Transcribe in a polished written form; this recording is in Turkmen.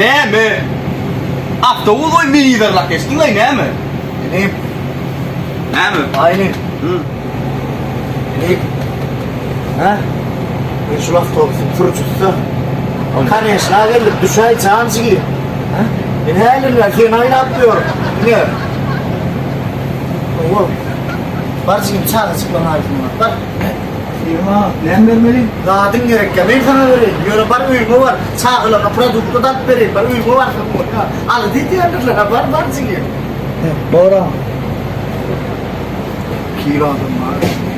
Näme? Awtobus goý meni yzarlap geçdiňlaý näme? Inim. Näme? Aý inim. Hı. Inim. Hä? Men şul awtobusyň sürüjisi. Koneçna geldik, düşäý jan jigim. Hä? Men häli bäri seni aýlap ýörün. Ine. Owa. Bar jigim, çagajyklaryň arasynda bar. Bar. Ýa, näme bermeli? Zadyň gerekkä, men saňa bereýin. Ýöne bar öýüňe bar. Çagalaryňa produkta-da alyp bereýin. Bar öýüňe barsaň bolýar. Alyjy edýändirler-ä. Bar, bar jigim. Bor-a. Kir adam bar.